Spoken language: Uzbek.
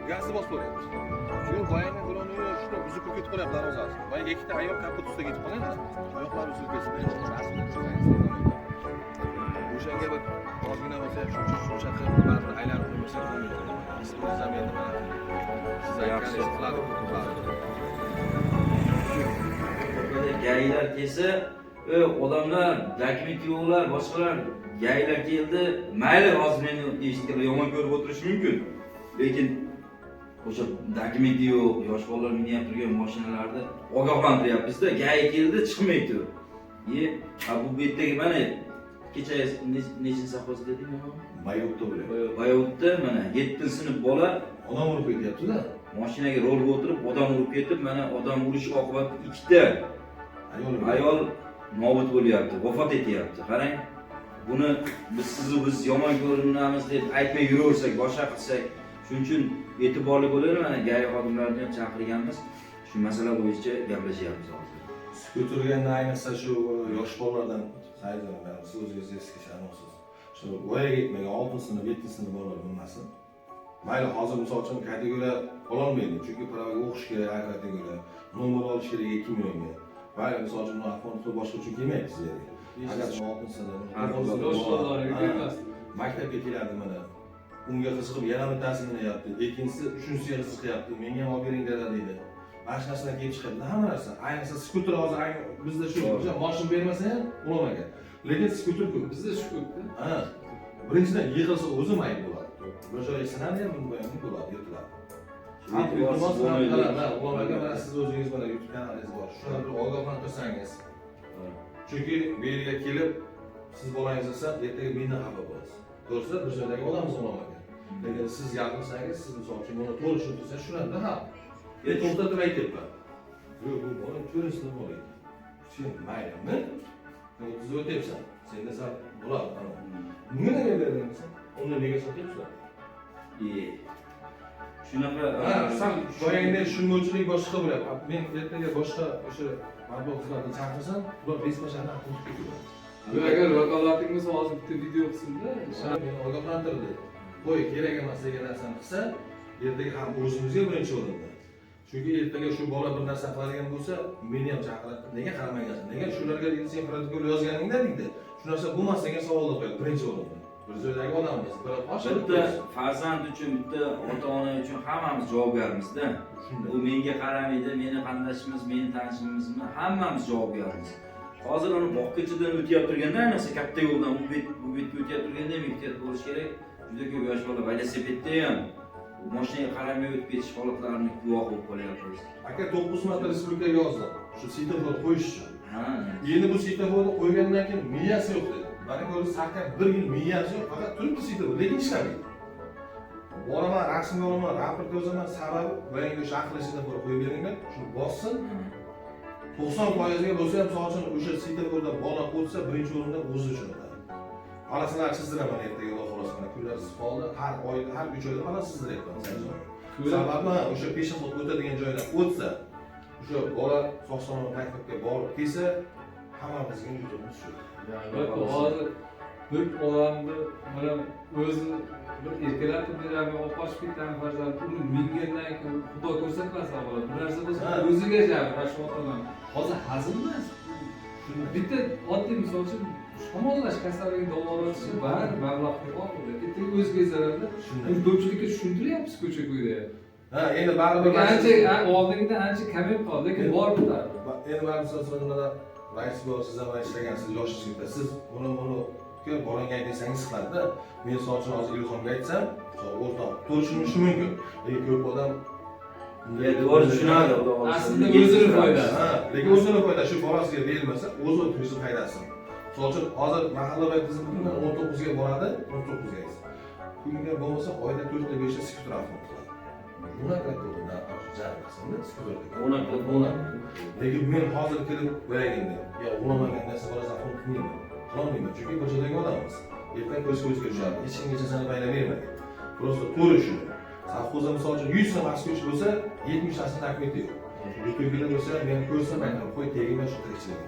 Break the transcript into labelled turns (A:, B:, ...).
A: Gazni bosib qo'yapti. Shu boyagi birovni shunday buzib kirib ketib qolyapti darvozasi. Boyagi ikkita ayol kapot ustida ketib qolgan, oyoqlari uzilib ketdi. Rasmni tushirsangiz, o'shanga bir ozgina bo'lsa ham shuncha shuncha qilib baribir aylanib qo'ymasa bo'lmaydi. Siz o'zingiz ham endi mana siz aytganingizni qiladi baribir.
B: ГАИ lar kelsa, odamlar, документ yo'qlar, boshqalar, ГАИ lar keldi. Mayli, hozir meni eshitganlar yomon ko'rib o'tirishi mumkin. Lekin o'sha документ i yo'q, yosh bolalar minyapti turgan mashinalarni ogohlantiryapmiz-da. ГАИ keldi, chiqmay tur. Ha, bu yerdagi mana kecha nechinchi совхоз deding nima?
A: Bayotda bo'lyapti.
B: Bayotda mana 7 sinf bola
A: Odam urib ketyapti-da.
B: mashinaga rolga o'tirib, odam urib ketib, mana odam urish oqibatida ikkita
A: Ayol
B: ayol nobud bo'lyapti, vafot etyapti. Qarang, buni biz sizu biz yomon ko'rinamiz deb aytmay yuraversak, boshqa qilsak, shuning uchun e'tiborli bo'laylik. Mana ГАИ xodimlarini ham chaqirganmiz. Shu masala bo'yicha gaplashyapmiz hozir.
A: Skuterga ayniqsa shu yosh bolalardan sayzini, siz o'zingiz eski shanosiz. Shu voyaga yetmagan 6 sinf, 7 sinf bolalar bilmasin. Mayli, hozir misol uchun kategoriya ololmaydi, chunki права ga o'qish kerak, A kategoriya, nomer olish kerak 2 millionga. Mayli, misol uchun uni afon qilib boshqa uchun kelmaydi sizlarga. Agar 6 sinf, 9 sinf
C: Yosh
A: bola,
C: bolalarga
A: ha,
C: kelmasin.
A: maktabga keladi mana. Unga qiziqib yana bittasi minyapti, ikkinchisi uchinchisiga qiziqyapti. Menga ham olib bering dada deydi. Mana shu narsadan kelib chiqadi hamma narsa. Ayniqsa skuter hozir bizda shu o'sha moshin bermasa ham ulamagan. Lekin skuter ko'p.
C: Bizda shu ko'pda.
A: Ha. Birinchidan yig'ilsa o'zi mayib bo'ladi. Bir joyi sinadi ham, buni bo'ladi, yirtiladi. Ham
B: E'tiborsiz
A: iltimos ham
B: bo'lmaylik.
A: qiladi, G'ulom aka, mana siz o'zingiz mana YouTube kanalingiz bor. Shuni bir ogohlantirsangiz. Chunki bu yerga kelib siz bolangiz desa, ertaga mendan xafa bo'lasiz. To'g'risi, bir joydagi odammiz, G'ulom aka. Lekin siz gapirsangiz, siz misol uchun buni to'g'ri tushuntirsangiz, tushunadida xalq. Men to'xtatib aytyapman. Yo'q, bu bola 4 sinf bola ekan. Sen maylimi? Sen 30da o'tyapsan. Senda sal bo'ladi. Mana. Bunga nega berding desa, unda nega sotyapsan?
B: Shunaqa.
A: Ha, sal boyagidek tushunmovchilik boshqa bo'lyapti. Men ertaga boshqa o'sha matbuot xizmatini chaqirsam, ular беспощадно qilib ketadi.
C: Bu agar vakolating bo'lsa, hozir bitta video qilsinda.
A: Meni ogohlantirdi. Qo'y, kerak emas degan narsani qilsa, ertaga ham o'zimizga birinchi o'rinda. Chunki ertaga shu bola bir narsa qiladigan bo'lsa, meni ham chaqiradi. Nega qaramagansan? Nega shularga deydi, sen protokol yozganingda deydi. Shu narsa bo'lmas degan savolni qo'yadi birinchi o'rinda. Bir joydagi odammiz, bir
B: Bitta farzand uchun, bitta ota ona uchun hammamiz javobgarmizda.
A: Shunday.
B: Bu menga qaramaydi, meni qandashimiz, meni tanishimizmi, hammamiz javobgarmiz. Hozir uni bog'chadan o'tyapti turganda, ayniqsa katta yo'ldan u bet bu betga o'tyapti turganda ham ehtiyot bo'lish kerak. Juda ko'p yosh bola velosipedda ham mashinaga qaramay o'tib ketish holatlarini guvoh bo'lib qolyapmiz.
A: Aka, 9 marta respublikaga yozdim. Shu svetofor qo'yish uchun. Endi bu svetoforni qo'ygandan keyin miyasi yo'q dedi. Mana ko'rib, saqqa bir yil miyasi yo'q, faqat turibdi svetofor, lekin ishlamaydi. Boraman, rasmga olaman, raport yozaman, sababi boyagi o'sha aqlli svetofor qo'yib beringlar, shuni bossin. 90%ga bo'lsa ham, misol uchun, o'sha svetofordan bola o'tsa, birinchi o'rinda o'zi uchun o'tadi. Polosalarni chizdiraman ertaga, Xudo xohlasa, mana kunlar isib qoldi. Har oyda, har 3 oyda полоса chizdiryapman. Sababi o'sha пешеход o'tadigan joydan o'tsa, o'sha bola sog' salomat maktabga borib kelsa, hammamizga yutug'imiz shu.
C: Albatta, hozir bir odamni mana o'zi bir erkalatib beradi, olib qochib ketgan farzand, uni mingandan keyin, Xudo ko'rsatmasin avvalo, bir narsa bo'lsa, o'ziga jabr mana shu ota ona. Hozir hazil emas. Bitta oddiy misol uchun, shamollash kasalligini davolatishi bari mablag'ga bog'liq. Ertaga o'ziga zararda.
A: Shunday.
C: Buni ko'pchilikka tushuntiryapmiz ko'cha ko'yda.
A: Ha, endi baribir
C: Lekin ancha oldingidan ancha kamayib qoldi, lekin bor baribir.
A: Endi baribir misol uchun mana rais bor, siz ham ishlagansiz, yoshingiz katta. Siz buni bolangga aytsangiz qiladida. Men misol uchun hozir Ilhomga aytsam, misol o'rtoq to'g'ri tushunishi mumkin. Lekin ko'p odam
B: To'g'ri tushunadi, Xudo xohlasa.
C: Aslida o'zini foydasi.
A: Ha, lekin o'zini foydasi shu bolasiga berilmasa, o'zi o'zi foydasi. Misol uchun hozir mahallabay tizimi kundan 19 ga boradi, 19 ga. Kunga bo'lmasa oyda 4 ta 5 ta skuter оформ qiladi. Bunaqa jarimasini skuterga.
B: 10 ta.
A: 10. Lekin men hozir kelib boyaganda, yo G'ulom aka narsa bolasi оформ qilmayman. Qilolmayman, chunki bir joydagi odammiz. Ertaga ko'z ko'zga tushadi. Hech kimgacha seni payla bermaydi. Просто to'g'ri tushun. Совхоз da misol uchun 100 ta москвич bo'lsa, 70 tasini документ i yo'q. Yutuqlar bo'lsa, meni ko'rsam aytaman, qo'y tegma shu tirikchilik.